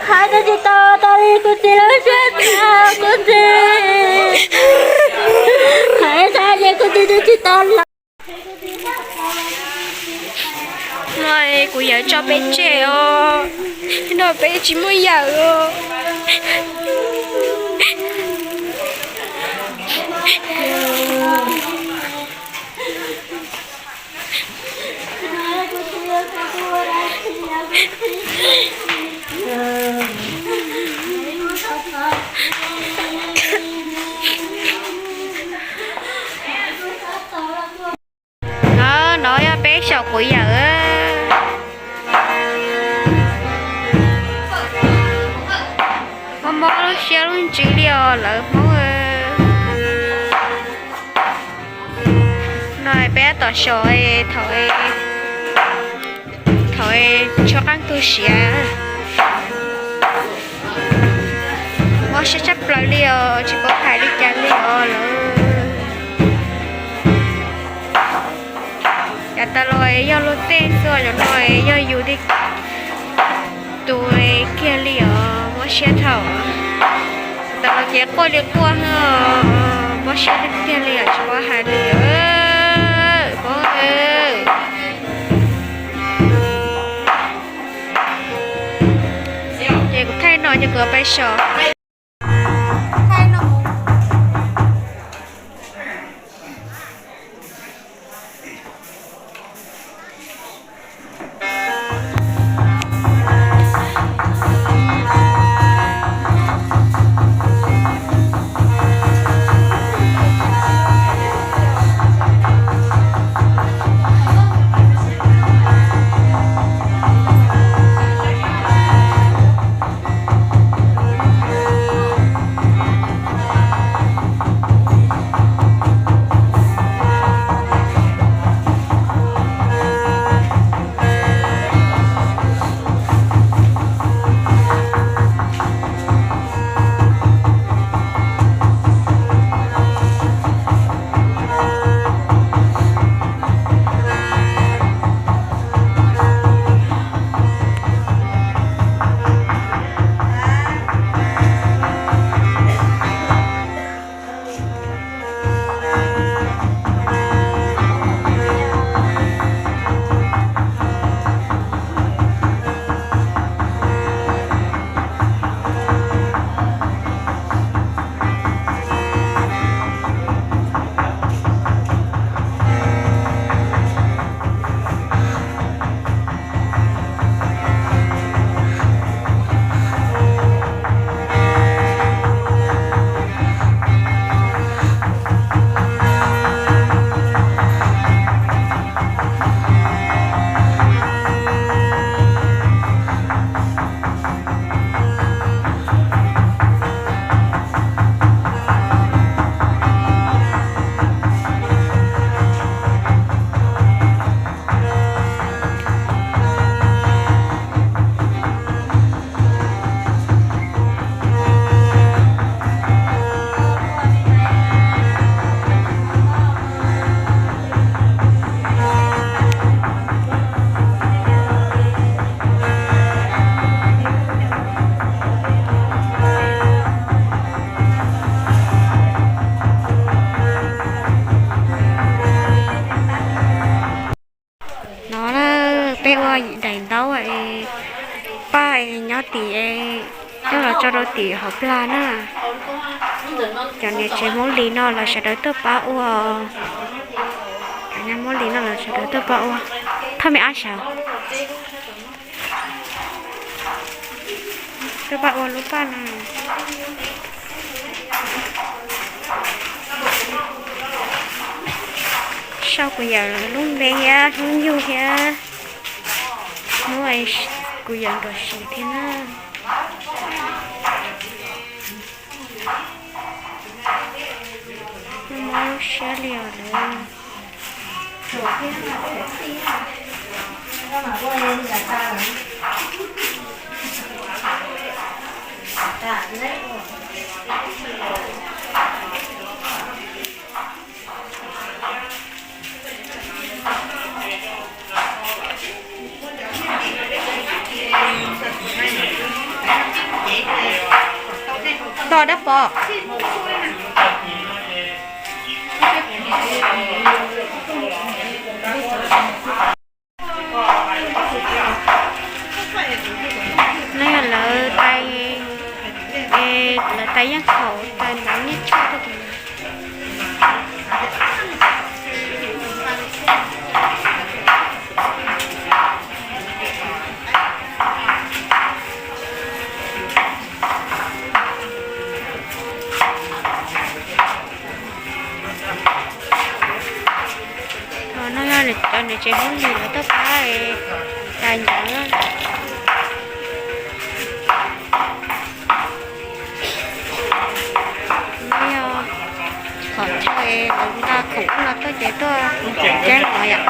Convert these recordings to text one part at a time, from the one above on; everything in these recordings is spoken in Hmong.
Hais tsis tau, tau li kuv txiv lub siab tag kuv txiv. Hais tag ces kuv txiv twb tsis tau lawm. No kuv yawm tso peb tseg os, no peb tsis muaj yawm os. No, no yog peb saum kuv yawm. Mob mob lub siab lub ntsws li os lawv Hmoob. No peb tab tom so thaum, thaum tshuab qeej tu siav. Mob siab tshaj plaws li os, tsis paub hais li cas li os lawv. Yav tas los yog luag tej xwb, zaum no yog yus li tus kiag li os, mob siab thaum. Tas los ces quaj li quaj, mob siab tiag tiag li os, tsis paub hais li os. Ces kuv thaij no ces kuv pais so. Nyob tim, coj los tso rau tim hauv plag na. Cov niam tsev Hmoob Lis no los sawv daws tuaj pab ua. Cov nyob Hmoob Lis no los sawv daws tuaj pab ua. Thoj me ab sawv, tuaj pab ua lub paj no. Sau kuv yawm lub npe thiab hnub nyoog thiab hnub kuv yawm nrog siv thiab na. Mob lub siab li os lawm. Tos dab pov. No yog lawv tais, lawv tais yeej khaum tais ntawv nyiaj tshaj rau. No yog cov niam tsev Hmoob Lis lawv tuaj pab tais ntawv. No yog qhov chaw lawv nqa khoom ub no tuaj ces tuaj ceeb no yom.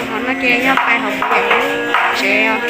Qhov no ces yog pais hauv pem lub tsev os.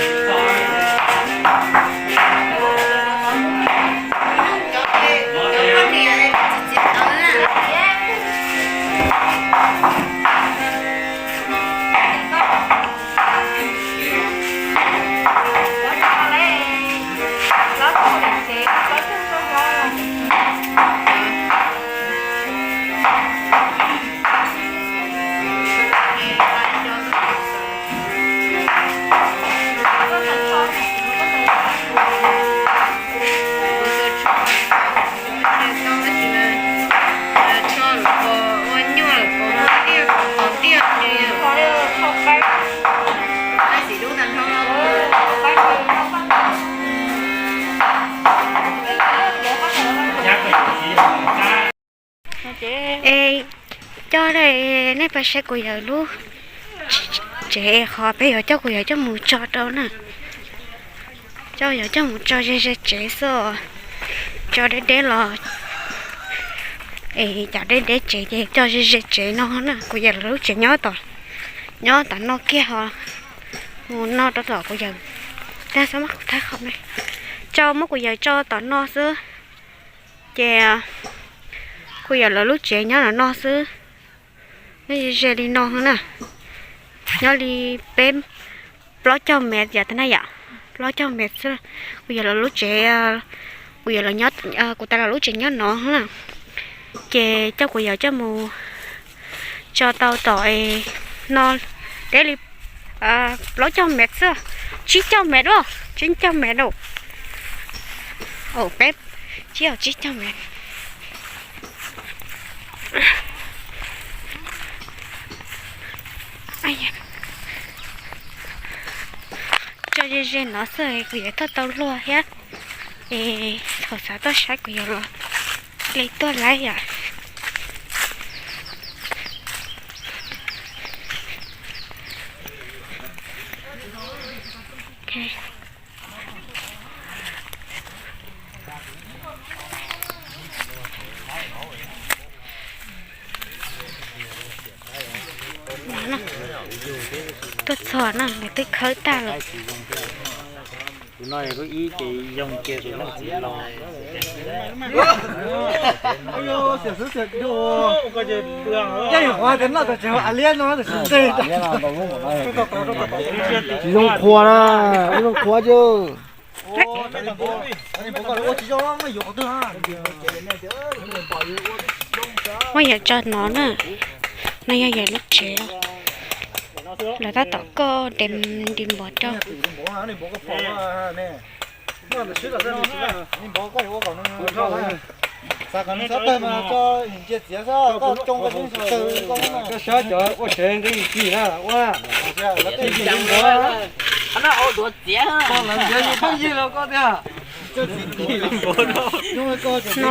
Es coj nej pais saib kuv yawm lub tsev, qhov peb yuav coj kuv yawm coj mus tso rau na. Coj yawm coj mus tso ze ze tsev xwb, tso deb deb los, es cov deb deb tsev ces coj ze ze tsev no na. Kuv yawm lub tsev nyob tom, nyob tom no kiag ho mus no rau tom kuv yawm. Tag xwb muab kuv thab qhov me, tso muab kuv yawm tso tom no xwb. Ces kuv yawm lawv lub tsev nyob no no xwb, nyob ze ze li no na, nyob li peb plaub caug mev yom, tab na yom, plaub caug mev xwb. Kuv yawm lawv lub tsev, kuv yawm lawv nyob, kuv tais lawv lub tsev nyob no na. Ces coj kuv yawm coj mus tso tau tom no deb li plaub caug mev xwb, tsib caug mev, tsib caug mev, peb, tsib, tsib caug mev. Tso ze ze no xwb kuv yawm thiaj tau luag thiab. Es thaum xav tuaj saib kuv yawm los li tuaj laib yom. Tuaj txog na, nws twb khawb tag lawm. Tus no lub ib ces yoog kiag tus leej txiv los. Tsis zoo qhuas na, ib zoo qhuas cwg. Muab yawm tso no na, no yog yawm lub tsev. Lawv tab tom koj de nrim npov rau. Koj saib cov ua tsev nqi kis na ua, nqi kis npov, koj lawv ntiav yus pheej yig los koj tiag. No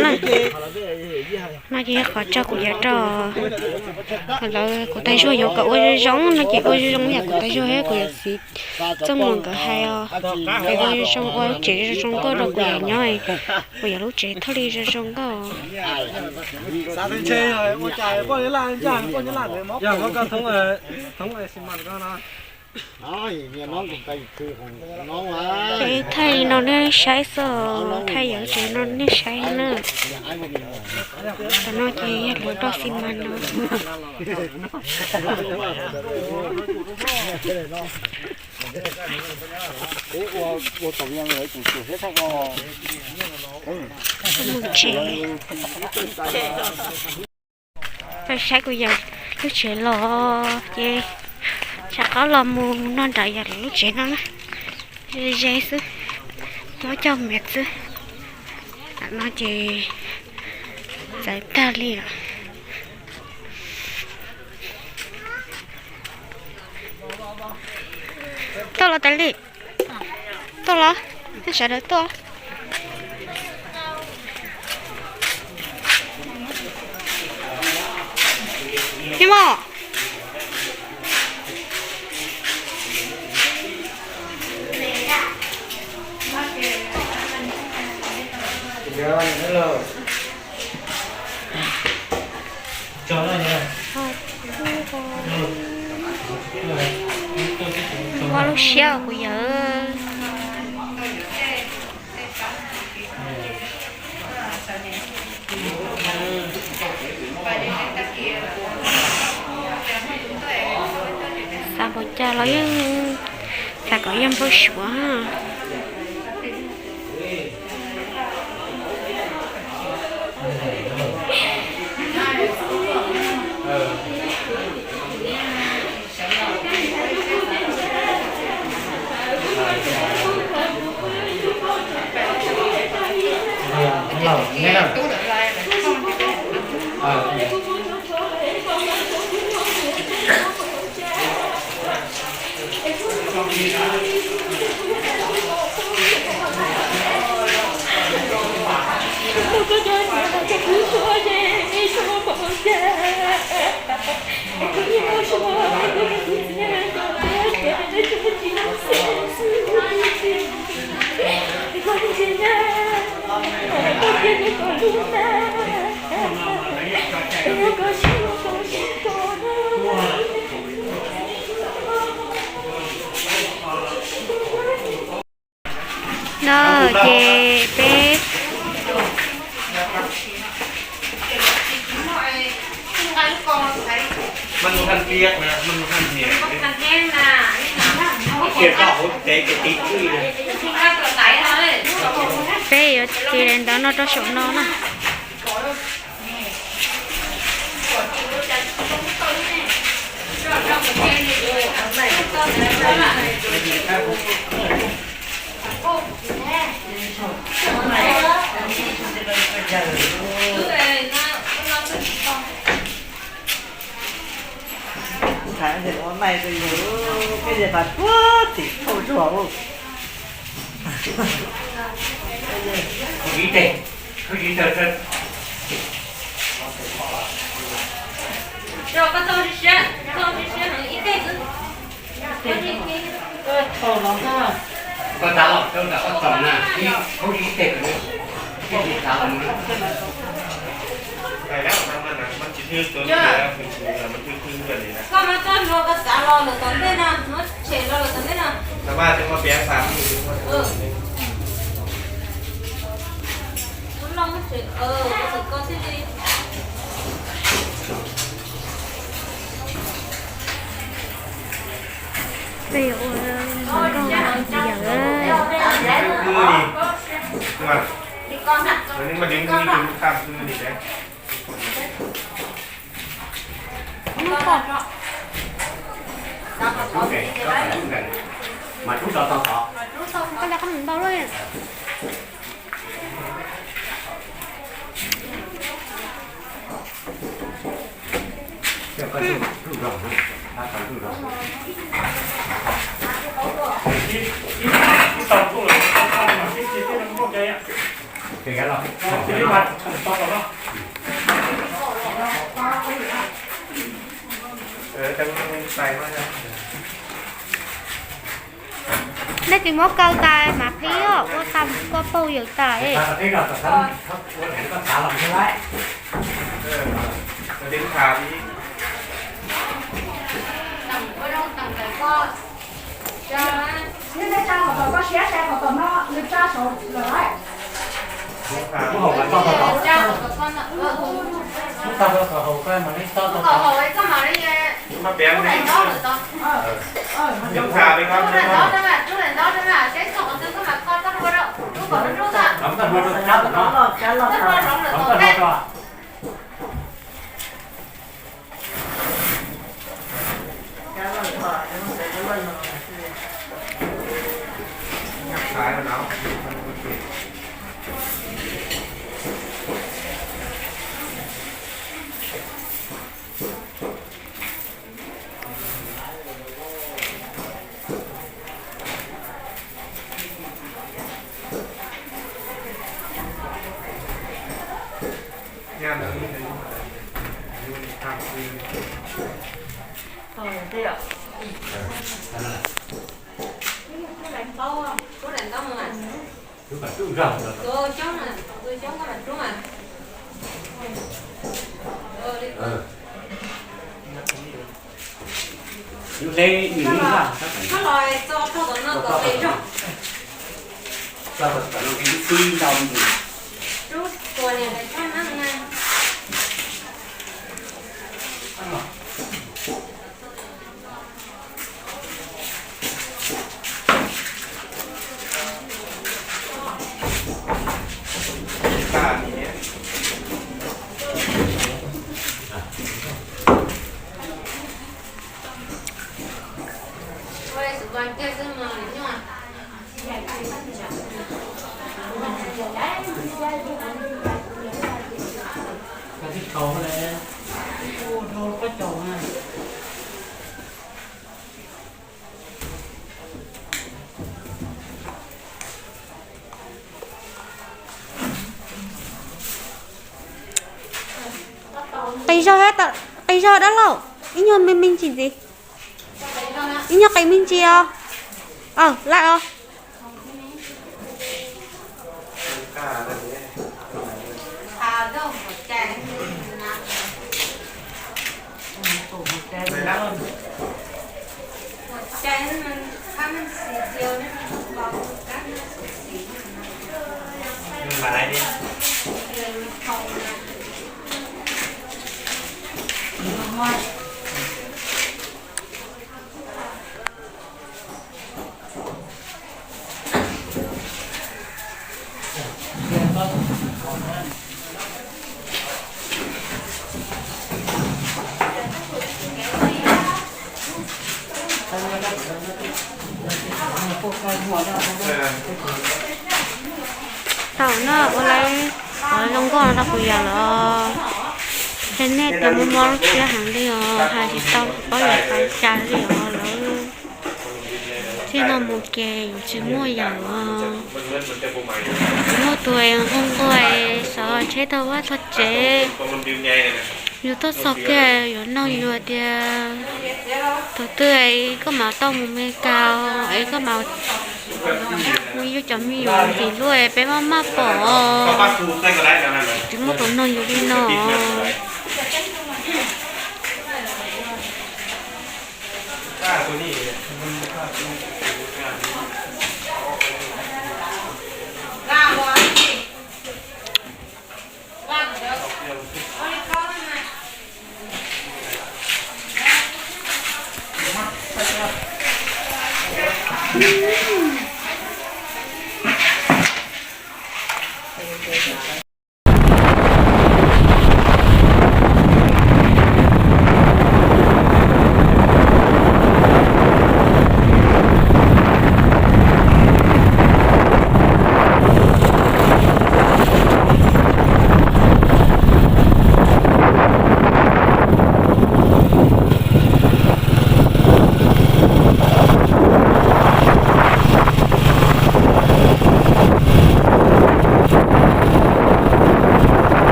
na, no ces yog qhov tso kuv yuav rau lawv, kuv tais zuag yuav kom ua zoo zoo no ces ua zoo zoo yam kuv tais zuag thiab kuv yawm txiv Txooj Muas nkawd hais os, es ua zoo zoo, ua tsev zoo zoo nkauj rau kuv yawm nyob, kuv yawm lub tsev thiaj li zoo zoo nkauj. Peb thaij li no nej saib xwb, thaij yawm tsev no nej saib na. Tam no ces yog lawv rau xi mas no. Mus tsev. Tau saib kuv yawm lub tsev los ces rov qab los mus noj nram yawm lub tsev no na. Ze ze xwb, muab coj miv xwb. Tam no ces txawv tag li lawm. Tuaj los tas li. Tuaj los, nej sawv daws tuaj. Nyob mog. Muab lub siab kuv yawm. Xav npaum cas los yeej xav kom yog npawg Suav. No ces peb peb yuav tis daim ntawv no rau saum no na. Ua nais rau yus, koj yog pas puag tim thauj zuag. Koj tav los rau nram koj txaus na, ib khaub ib teg, ib teg tav los. Koj muab txoj hlua koj xav los lawm tom ntej no, muab tshem los lawm tom ntej no. Peb yuav ua zoo nkauj yawm. Nej tsis muab kaw tas mas qhib os, ua tau koj paug yawm tas. Qis zog, qis zog dab laug, ib nyuag me me ntsis ntxiv. Ib nyuag qis me ntsis os. Aw, lawm os. Thaum no ua lawv zoo nkauj no rau kuv yam los, ces nej tias muaj mob lub siab heev li os, hais tsis tau paub yog hais cas li os lawm. Txij no mus ces yus tsis muaj yam os. Tsis muaj tus es nquag nquag es xov tsheb taug vaj taug tsev. Yus tuaj txog kiag yuav nug yus tias tus twg es koj mam tau mus Meskas es koj mam mus yuav cov me nyuam ntxim hlub es peb maj maj pom. Tsis muaj tus nug yus li no.